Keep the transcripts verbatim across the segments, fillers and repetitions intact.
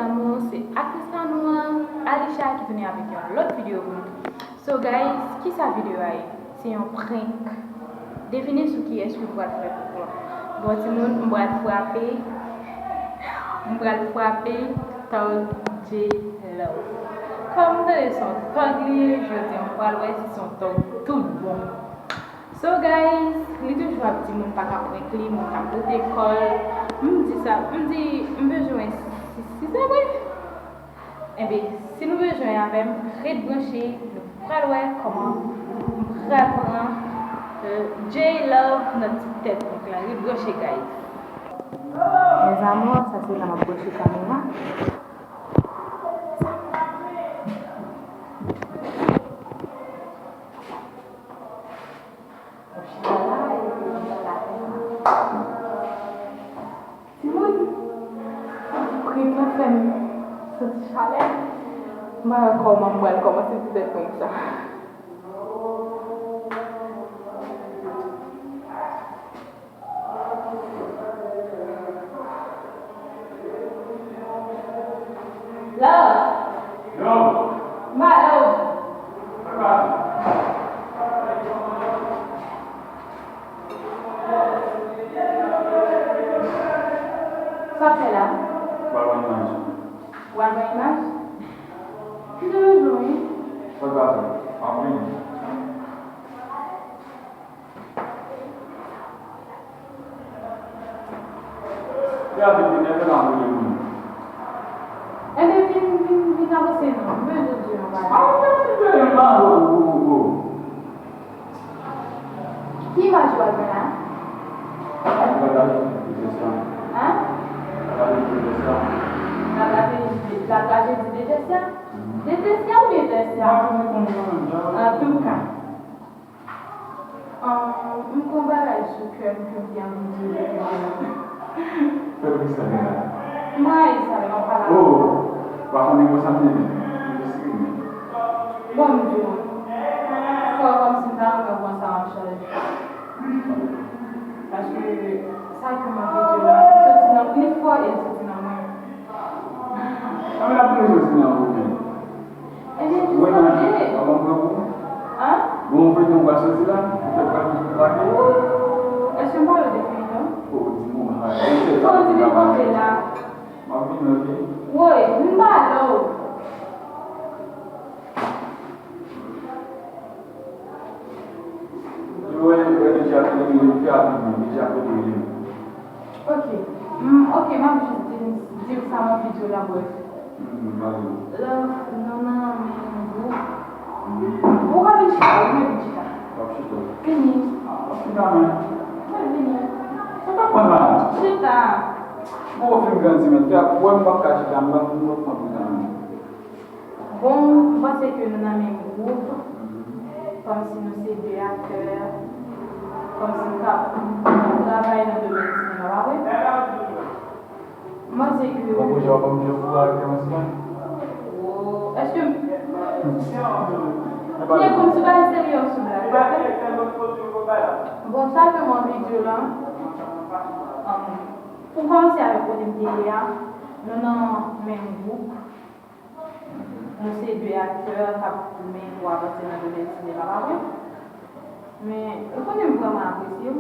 Amour, se aktris la nou an, Alisha, ki tounen avèk yon lòt videyo pou nou. So guys, kisa videyo a ye? Se yon prank. Devine sou kiyès ke m pral fè prank lan. Bon timoun, m pral frape. M pral frape Thug J Love. Kòm m tande se yon thug li ye, jodi a m pral wè si se yon thug tout bon. So guys, li toujou ap di moun pa ka prank li, moun ka pote kò l. M di sa, m di, m bezwen si, si se vre. Enben, si nou bezwen avè m, ret branche, nou pral wè kòman m pral pran, euh, J Love nan ti tèt prank lan. Ret branche, guys. Mes amours, sa se la m ap branche kamera. Timoun, prank lan fè m santi chalè. M pa wè kòman m pral kòmanse ti tèt prank sa. Love. Yo. Malo. Sa k pase? Sa w ap fè la? Pral wè imaj. W ap wè imaj? M te bezwen wi. Sa k pase? M ap vini. Gade, vin, leve la, moun. Enben, vin, vin, vin avanse non. M bezwen di w yon bagay. Ah, mwen ti vle yon bagay, oh, oh, oh. Ki imaj w al pran la? Bagay de Tesya. Hein? Bagay de Tesya. La trajedi de, la trajedi de Tesya? Mhm. De Tesya oubyen Tesya? Antouka. Ahn, m gen yon bagay sou kè m ke m te anvi di w depi lontan. Fè bri sa gen la. M rayi sa lè w ap pale avè m. Oh, pa konnen konsa m te ye. M jis rive. Bon, m di w, fò kòmsi m ta renmen w pran sa an chaj. Paske sa ke m anvi di w la, li soti nan, li fò e li soti nan mwen. Sa m ap di w soti nan ou menm. Ebyen, jis tande. Ou wè nan, w ap pran pou mwen? An? Bon, ou fè yon pa soti la, ou fè pa ki pou lage. Èske m pale depi lontan? Oh, di m ou ha. Fò w di m kanpe la. M ap vini, oke? Woy, m pale w. Yo, yo, yo deja kote rele m, fè rapidman, deja kote rele m. Ok. Mm, ok, m ap jis di, di w sa m anvi di w la, brèf. Mm, pale. Love, nou nan men gwoup. Mm. Ou ka vin chita, ou mèt vin chita. W ap chita. Vini. Ah, w ap chita, men. Mwen vini. Sa k ap pran la? Chita. Bon, ou fin grandi, men. Fè ap wè m p ap ka chita, m p ap, m p ap pran pita, men. Bon, m panse ke nou nan menm gwoup, kòmsi nou se de aktè, kòmsi nou ka, nou ka travay nan domèn sinema, pa vre? M panse ke... Bon, pwojè w ap ban m jan pou aktè prensipal? Oh, èske m... Men kòmsi bagay serye w sou blag, pa vre? Bon, sa ke m anvi di w la, um, pou kòmanse avèk kote m te ye a, nou nan menm gwoup. Nou se de aktè k ap goumen pou avanse nan domèn sinema, pa vre? Men, ou konnen m vrèman apresye w.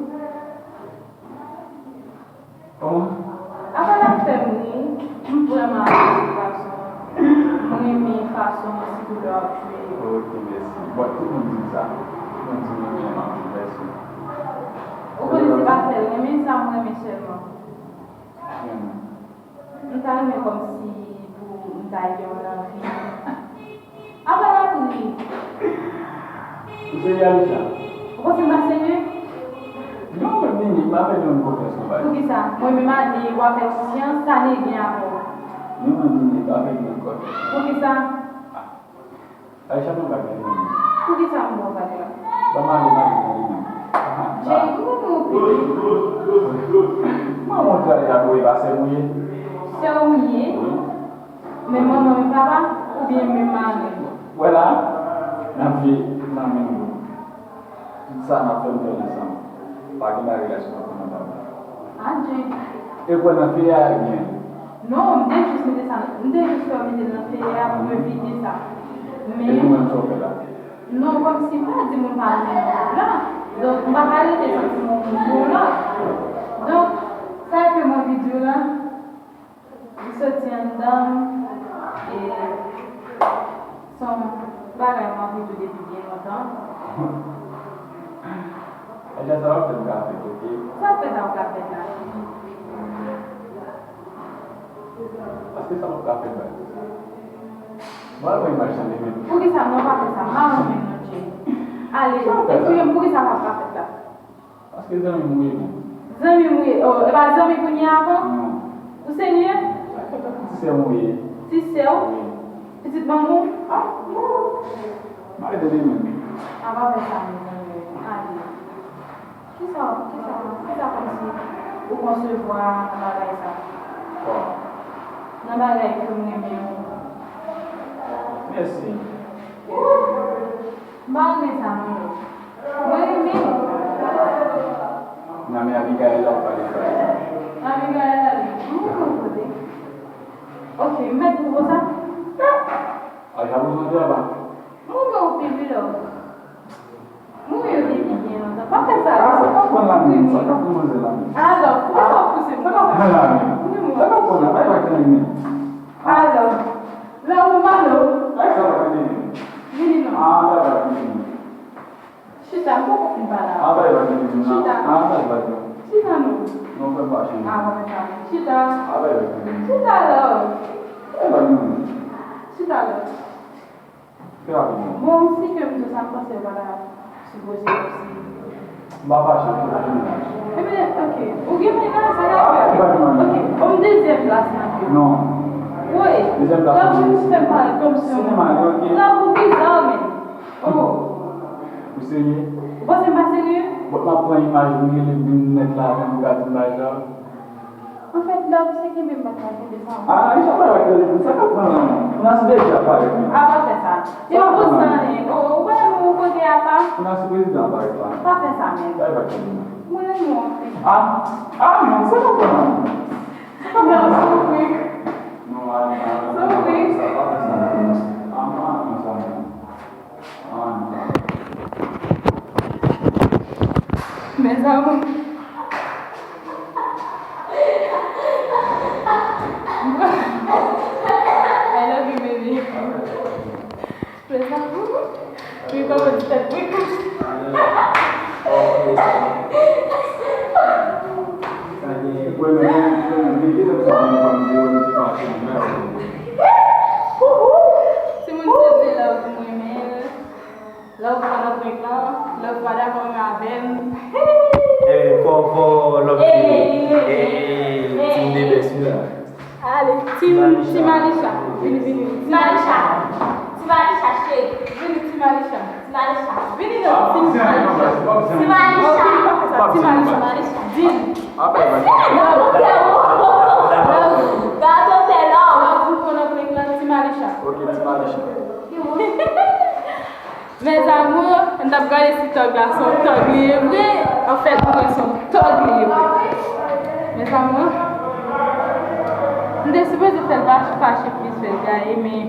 Kòman? Apa l ap fè m ri, m vrèman apresye fason w, m renmen fason w, sitou lè w ap jwe. Ok, mèsi. Bon, tout moun di m sa. Tout moun di m renmen jan m ap jwe, mèsi. Ou konnen se pa sèl renmen sa m renmen sèlman. Renmen. M ta renmen kòmsi pou m ta gen yon anvi. Apa l ap ri? Ou serye, Alisha? Ou panse m pa serye? Non, men Nini, m pa fè Nini konfyans non, baz. Poukisa? Mwen menm ane, w ap fè konfyans, sa Nini gen avè w? Non, men Nini, m pa fè Nini konfyans. Poukisa? Aisha, ban m bagay la. Poukisa m ba w bagay la? Ban m ale, m ale, m ale, men. Jay, kòman w peye? Manman w travay la, boy, pa sè m ou ye? Sè w m ye? Wi. Men manman, men papa, oubyen men mari? Wè la, n ap viv nan menm gwoup. Tout sa n ap fè, n fè l ansanm. Pa gen bagay la sou konpòtman pa m. Adje. E kwè nan feyè a byen. Non, m te jis mete sa, m te Mete l nan feyè a pou mwen vide sa. Men. Epi ou menm, sa w fè la? Non, kòmsi m pa di moun pa renmen yon lòt la. Donk, m pa ka rete santi m yon moun pou yon lòt. Donk, sa ke m anvi di w la, li soti anndan m, e se yon bagay m anvi di w depi byen lontan. Ebyen, sa w ap fè m ka fèt, oke? Sa w ap fè sa w ka fèt la? Paske sa p ap ka fèt la. Mwen, mwen imajine menm. Poukisa non, pa fè sa? M pa renmen non, Jay. Ale, esplike m poukisa sa p ap ka fèt la. Paske zanmi m ou ye, non. Zanmi m ou ye? Oh, e pa zanmi kounye a ankò? Non. Ou serye? Ti sè m ou ye. Ti sè w? Wi. Pitit manman w? Ah, non. M pa rete de menm. A pa fè sa, mezanmi. Ale. Kisa, kisa, kisa kòmsi ou konsevwa nan bagay sa? Kwa? Nan bagay ke m renmen an. Mèsi. M pa renmen sa non. Mwen renmen. Nan men Abigail la ou pale sa. Abigail la li. Mwen konn kote. Ok, m mèt pwouve w sa. Ay, sa pou mwen travay. Mwen wè w pi bèl. Mwen yo depi byen lontan. Pa fè sa. Ah, sa ka pran la menm, sa ka pran manzè la menm. Alò, poukisa w pouse m konsa? Sa ka pran la menm. Sa ka pran la, bay bay tande menm. Alò, love ou pa love? Bay sa pa tande menm. Vini non. Ah, bay bay tande menm. Chita, m poko fin pale avè w. Ah, bay bay tande menm. Chita. Ah, bay bay non. Chita non. Non, fè m pa chanje. Ah, fè m pa chanje. Chita. Ah, bay bay tande menm. Chita love. Bay bay non. Chita love. Fè rapid non. Bon, si ke m di w sa, m panse w pa ta sipoze osi. M pa fache, m pa fache. Ebyen, ok. Ou gen mennaj, sa ka fè. Ah, pa gen mennaj. Ok. Bon, dezyèm plas nan vi w. Non. Wi. Dezyèm plas nan vi w. Love ou fè m parèt kòmsi yon... Sinema, ok. Love ou bizarre, men. Oh. Ou serye? Ou panse m pa serye? Bon, m ap pran imaj, m rele vin nèt la, pou m ka di imaj la. Anfèt, love se kenbe m pa ka kenbe sa. Ah, Aisha pa wè telefòn, sa k ap pran la menm? Kounya si Deji ap parèt menm. A pa fè sa. Yo konsa, hein. Oh, ou wè nou kote a pa. Kounya si prezidan ap parèt la. Pa fè sa menm. Sa e pa ki moun. Mwen renmen w anpil. Ah, ah, non, sa k ap pran la menm? Non, so quick. Non, ah, non, non, non, pa fè sa, pa fè sa. Ah, non, ah, non, sa menm. Mes amours. I love you, baby. Mes amours. Wi, kòman ti tèt wi. Timoun, se di love mwen, men love pa nan prank lan, love pa dakò menm avè m. Eh, fò, fò, love eh, eh, eh, team de best, wi la. Ale, team, team Alisha. Vini, vini, vini. Team Alisha. Team Alisha, shake. Vini, team Alisha. Team Alisha. Vini non, team Alisha. Team Alisha. Team Alisha. Deal. Gade tè love. Love pou konnen prank lan, team Alisha. Ok, team Alisha. Mes amours, n t ap gade si tòg la se yon tòg li ye vre. Anfèt, mwen se yon tòg li ye vre. Mes amours, m te sipoze fè l pa fache plis fè l gaye, men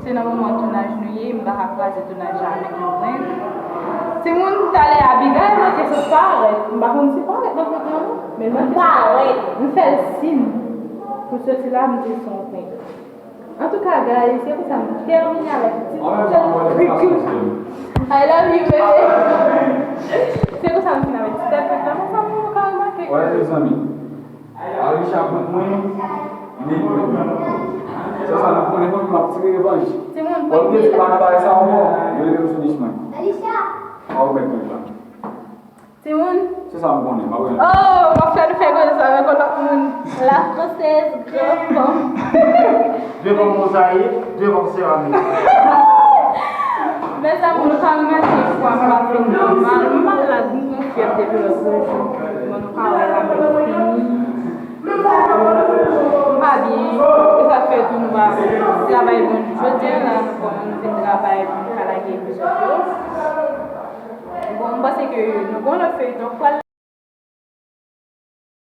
se nan moman tounaj nou ye, m pa ka kraze tounaj la avèk yon prank. Timoun, talè Abigail manke sot parèt. M pa konn si parèt nan prank lan non, men l manke sot parèt. M fè l siy pou l soti la, m di l se yon prank. Antouka, guys, se konsa m tèmine avèk ti tèt prik. I love you, baby. Se konsa m fin avèk ti tèt prik la, men sa moun ka remake. Wè, mezanmi. Alisha prank mwen, men li prank mwen. Se sa nou konnen, nou m ap tire revanj. Timoun, prank mwen. Wè, m te di pa nan bagay sa ankò, yo leve m sou nich mwen. Alisha! Wè, ou mèt prank la. Timoun. Se sa m konnen, m ap rele. Oh, m ap fè nou fè konnen sa avèk yon lòt moun. La Française, gran fanm. Devan mozayi, devan seramik. Mes amours, nou ka remake fwa m pa fin nòmal. M pa la di nou yon fyète pou lòt jou. Bon, nou ka wè la, men fini. M pa byen. Se sa k fè tou nou pa travay bon. Jodi a la, nou konnen nou vin travay pou nou ka lage epizòd yo. Bon, m panse ke nou gon lòt feyton k pral